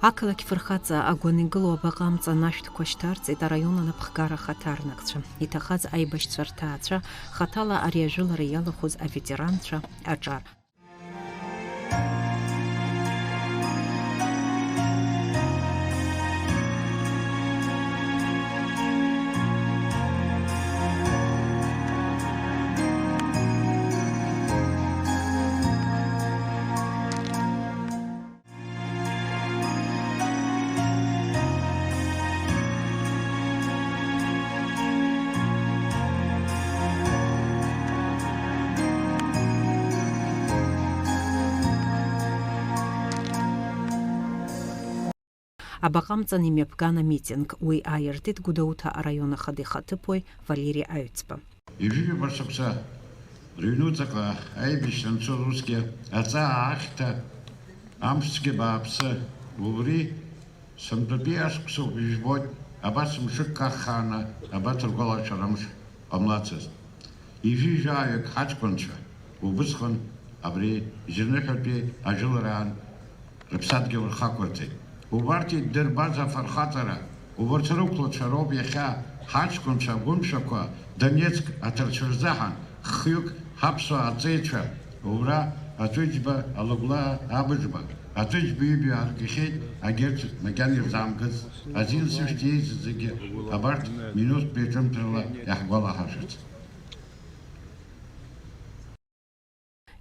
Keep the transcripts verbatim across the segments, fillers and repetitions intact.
Ақалақь Фырхаҵа агәаны игылоу абаҟа амҵан ашәҭқәа шьҭарҵеит араион анапхгара ахаҭарнакцәа, иҭахаз аибашьцәа рҭаацәа, хаҭала ари ажәылара иалахәыз аветеранцәа аҿар. Абаҟа амҵан имҩаԥган амитинг, уи ааиртит Гәдоуҭа араион ахада ихаҭыԥуаҩ Валери Аҩӡба. Ҩажәижәаба шықәса рыҩнуҵаҟа аибашьра анцоз усгьы аҵаа ахьҭа, амшцәгьа бааԥсы, убри сынтәатәи ашықәсоуп ижәбоит, абас мшык каххааны абарҭ ргәалашәара амш ҟамлацызт. Ижәижәааҩык ҳаҷкәынцәа убысҟан абри Џьаныҳәатәи ажәылараан рыԥсадгьыл рхақәырҵеит. Убарҭ иддырбаз афырхаҵара, убарҭ рықәлацәа роуп иахьа ҳаҷкәынцәа агәымшәақәа Донецк аҭарцә рзаҳан хҩык ҳаԥсуа аҵеицәа, убра Аҵәыџьба, Алагәлаа, Абыџба, Аҵәыџьба ҩыбаҩ ааргахьеит, агьырҭ макьана ирзаамгыц, азин сышьҭеиҵаз зегьы абарҭ минуҭтәи ҿымҭрала иаҳгәалаҳаршәырц.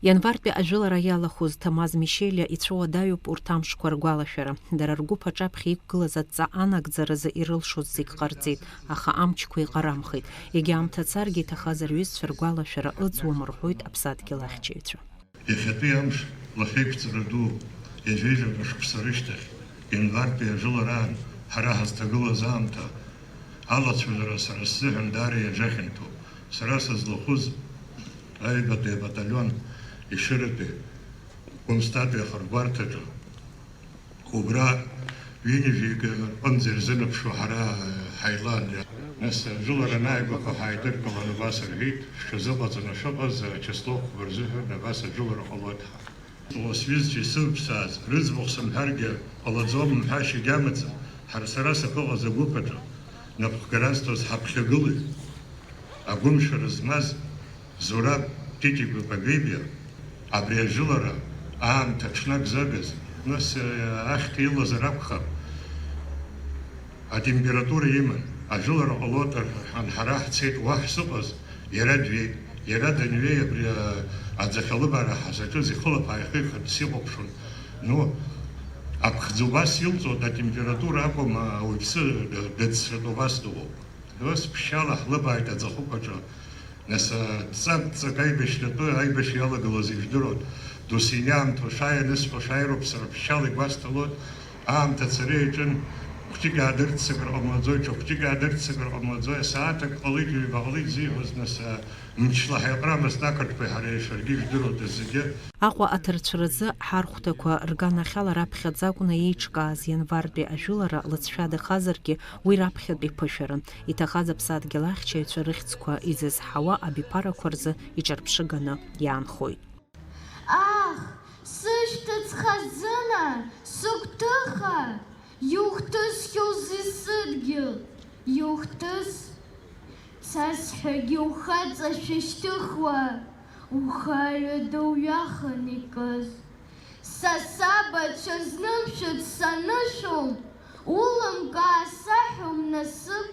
Ианвартәи ажәылара иалахәыз Ҭамаз Мишелиа ицәуадаҩуп урҭ амшқәа ргәалашәара. Дара ргәыԥ аҿаԥхьа иқәгылаз адҵа анагӡаразы ирылшоз зегь ҟарҵеит, аха амчқәа иҟарамхеит. Егьа аамҭа царгьы иҭахаз рҩызцәа ргәалашәара ыӡуам рҳәоит аԥсадгьыл ахьчаҩцәа. Иахьатәи амш лахьеиқәҵара ду, ҩажәижәаба шықәса рышьҭахь, ианвартәи ажәылараан ҳара ҳазҭагылаз аамҭа алацәажәара сара сзыҳәан даара иаџьа хьанҭоуп. Сара сызлахәыз аҩбатәи абаталион Ешыратәи Гәымсҭатәи ахыргәарҭаҿы, убра ҩынҩажәаҩык рҟынӡа ирзынаԥшуа ҳара ҳаилан. Нас ажәылара анааигәаха ҳааидыркылан, убас рҳәеит, шәҽазыҟаҵаны шәыҟаз ачыслахәқәа рзыҳәан абас ажәылара ҟалоит ҳәа. Уа сҩызцәа исывԥсааз, рыӡбахә сымҳәаргьы ҟалаӡом мҳәашьагьы амаӡам, ҳара сара сахьыҟаз агәыԥ аҿы напхгара зҭоз ҳаԥхьагылаҩ, агәымшәара змаз Зураб Титигәа Пабебиа абри ажәылара аамҭа ҽнак загаз, нас, э, ахьҭа илазар акәхап, атемпература иман, ажәылара ҟалоит рҳәан, ҳара ҳцеит, уа ҳзыҟаз, иара дҩеит. Иара данҩеи, абри, э, аӡахьалыбаара ҳазаҿыз ихылаԥ ааихихын, сихәаԥшуан. Ну, аԥхӡы убас илҵуан, атемпература акәым, ауаҩԥсы д-, дыӡсатә убас дыҟоуп. Ус ԥшьшьала ҳлыбааит аӡахәыԥ аҿы. Нас, ҵак-ҵак аибашьратәы, аибашьра иалагылаз ижәдыруан. Досине аамҭа шааианысҳәо шааироуп сара ԥшьшьала игәасҭалоит. Аамҭа ацара иаҿын, хәҷык аадырццакыр ҟамлаӡои, ҽа хәҷык аадырццакыр ҟамлаӡои, асааҭ ак ҟалеит, ҩба ҟалеит зиҳәоз, нас, мчлаҳәа иҟрамызт ақырҭқәеи ҳареи, шәаргьы ижәдыруада зегьы. Аҟәа аҭарцәразы ҳархәҭақәа рганахьала раԥхьаӡа акәны еиҿкааз ианвартәи ажәылара лыҵшәа дахазаргьы, уи раԥхьатәи ԥышәаран. Иҭахаз аԥсадгьыл ахьчаҩцәа рыхьӡқәа изызҳауа абиԥарақәа рзы иҿырԥшыганы иаанхоит. Ах, сышьҭыҵ хазына, сыгәҭыха, иухҭысхьоузеи сыдгьыл, иухҭыс? Цасҳәагьы ухаҵа шәышьҭыхуа, ухаҩада уҩахан икыз. Са сабацәа знымшәыц санышәом, улымкаа саҳәом насыԥ.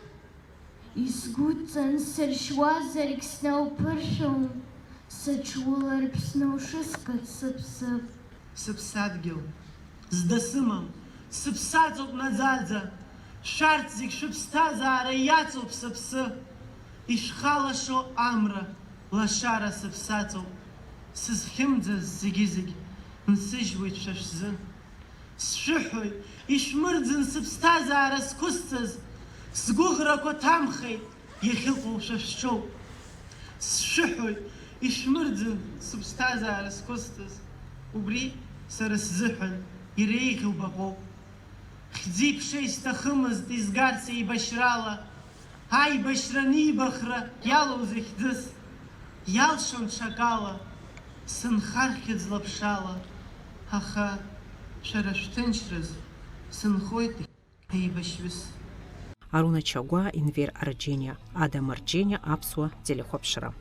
Исгәыдҵан сыршьуазаргь снауԥыршәом, сыҽуларԥ сноушысгацт сыԥсып. Сыԥсадгьыл, зда сымам, сыԥсаҵоуп наӡаӡа, шәарҭ зегь шәыԥсҭазаара иаҵоуп сыԥсы. Ишәхалашо амра, лашара сыԥсаҵоуп, сызхьымӡаз зегьы-зегь нсыжьуеит шәа шәзы. Сшәыҳәоит, ишәмырӡын сыԥсҭазаара зқәысҵаз, сгәыӷрақәа ҭамхеит, иахьыҟоу шәа шәҿоуп. Сшәыҳәоит, ишәмырӡын сыԥсҭазаара зқәысҵаз, убри сара сзыҳәан иреиӷьу баҟоуп. Хьӡи-ԥшеи сҭахымызт изгарц еибашьрала, аибашьра анибахра иалоузеи хьӡыс? Иалшон ҽакала, сынхар хьыӡ-лаԥшала, аха шәара шәҭынчраз Сынхоит еибашьҩыс. Аруна Чагәаа, Енвер Арџьениа, Адам Арџьениа, Аԥсуа телехәаԥшра.